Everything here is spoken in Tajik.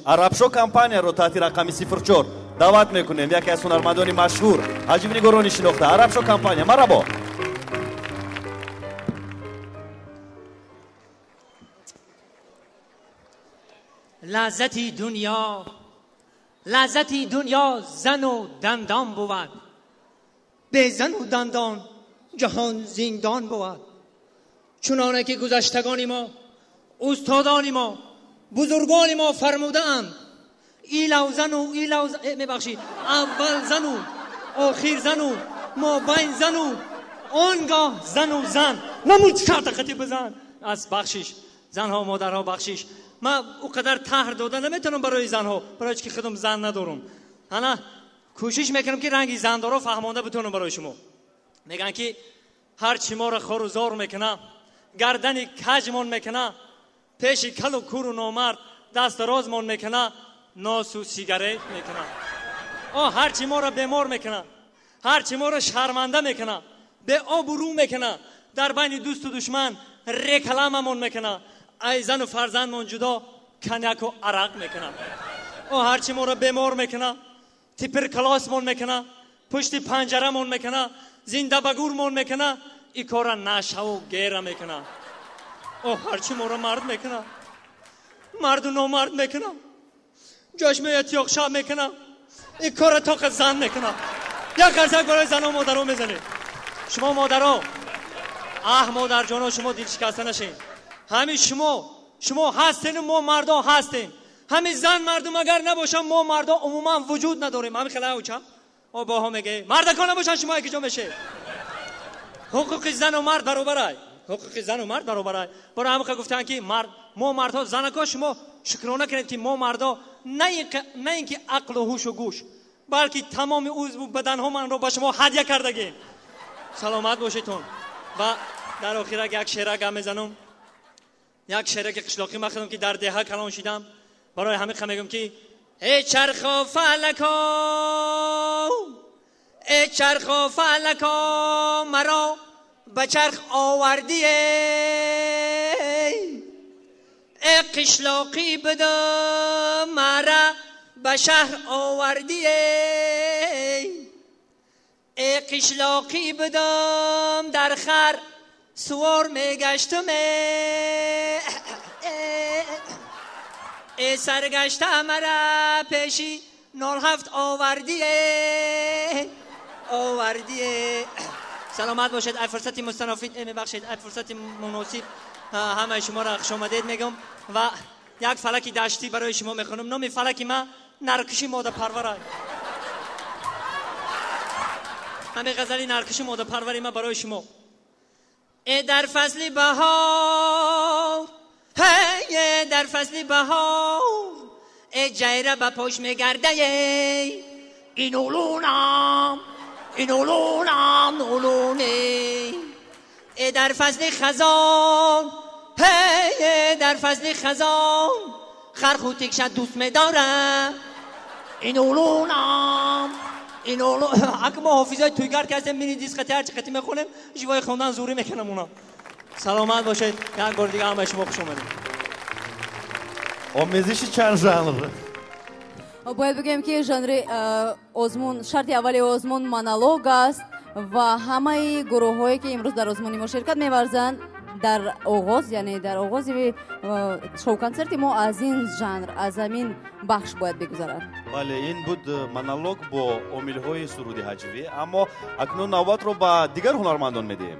Арабшо компанияро таҳти рақами 04 даъват мекунем. Яке аз ҳунармандони машҳур, ҳаҷвнигорони шинохта, Арабшо компания. Марҳабо. Лаззати дунё, лаззати дунё зану дандон бувад. Бе зану дандон ҷаҳон зиндон бувад. Чуноне ки гузаштагони мо, устодони мо, бузургони мо фармудаанд, илав зану илав, мебахшид, аввал зану охир зану мобайн зану он гоҳ зану зан намуд шартақати бизан. Аз бахшиш занҳо, модарҳо, бахшиш. Ман ӯ қадар таҳр дода наметавонам барои занҳо, барои ки худам зан надорам. Ана кӯшиш мекунам ки ранги зандоро фаҳмонда битонам барои шумо. Мегӯянд ки ҳар чӣ моро хору зор мекуна, гардани каҷмон мекуна, пеши калу куру номард даст дарозмон мекуна, носу сигарет мекуна. О ҳар чӣ моро бемор мекуна, ҳар чӣ моро шарманда мекуна, беобу рӯ мекуна, дар байни дӯсту душман рекламамон мекуна, ай зану фарзандмон ҷудо коньяку арақ мекуна. О ҳар чӣ моро бемор мекуна, туберкулёзмон мекуна, пушти панҷарамон мекуна, зинда ба гурмон мекуна, и кора нашаву гера мекуна. О ҳар чӣ моро мард мекуна, марду номард мекуна, ҷош меояд тиёқшаб мекуна, и кора тоқа зан мекуна. Як қарсак барои зану модаро мезанед. Шумо модаро, аҳ модарҷоно, шумо дилшикаста нашед. Ҳамин шумо ҳастену мо мардо ҳастем. Ҳамин зан мардум агар набошанд, мо мардо умуман вуҷуд надорем. Ҳамин хела учам о боҳо мегӯе мардакон набошанд, шумо якиҷо мешед. Ҳуқуқи зану мард баробарай, ҳуқуқи зану мард баробарай. Барои ҳамин гуфтанд ки мард, мо мардҳо, занако, шумо шукрона кунед ки мо мардо на ин ки ақлу ҳушу гӯш, балки тамоми узву баданҳо манро ба шумо ҳадя кардагем. Саломат бошедтон. Ва дар охирак як шеъра гап мезанам, як шеъре ки қишлоқӣ махудам ки дар деҳа калон шидам. Барои ҳамин мегӯям ки эй чарху фалако, эй чарху фалако, маро ба чарх овардӣ, эй қишлоқӣ будам, мара ба шаҳр овардӣ, эй қишлоқӣ будам, дар хар сувор мегаштам, эй саргашта мара пеши 07 овардӣ, овардӣ. Саломат бошед. Ай фурсати мустанофид, мебахшед, ай фурсати муносиб ҳамаи шуморо хушомадед мегӯям ва як фалаки даштӣ барои шумо мехонам. Номи фалаки ман наркиши модапарвар. ҳамин ғазали наркиши модапарвари ман барои шумо. Э дар фасли баҳор, ҳе дар фасли баҳор, э ҷайра ба пош мегарда, ин улунам, ин улунам улуне. Э дар фасли хазон, ҳе дар фасли хазон, харху тикша дӯст медорам, ин улунам, ин улу. Ака мо ҳофизои туйгар ки ҳастем, мини диск қати ҳарчи қати мехонем, живои хондан зӯрӣ мекунам уна. Саломат бошед. Як бор дига ҳамаи шумо хуш омадед. Омезиши чанд жанр? Бояд бигӯем ки жанри озмун, шарти аввали озмун монолог аст ва ҳамаи гурӯҳҳое ки имрӯз дар озмуни мо ширкат меварзанд, дар оғоз, яъне дар оғози шоу-консерти мо аз ин жанр, аз ҳамин бахш бояд бигузарад. Бале, ин буд монолог бо омилҳои суруди ҳаҷвӣ, аммо акнун навбатро ба дигар ҳунармандон медиҳем.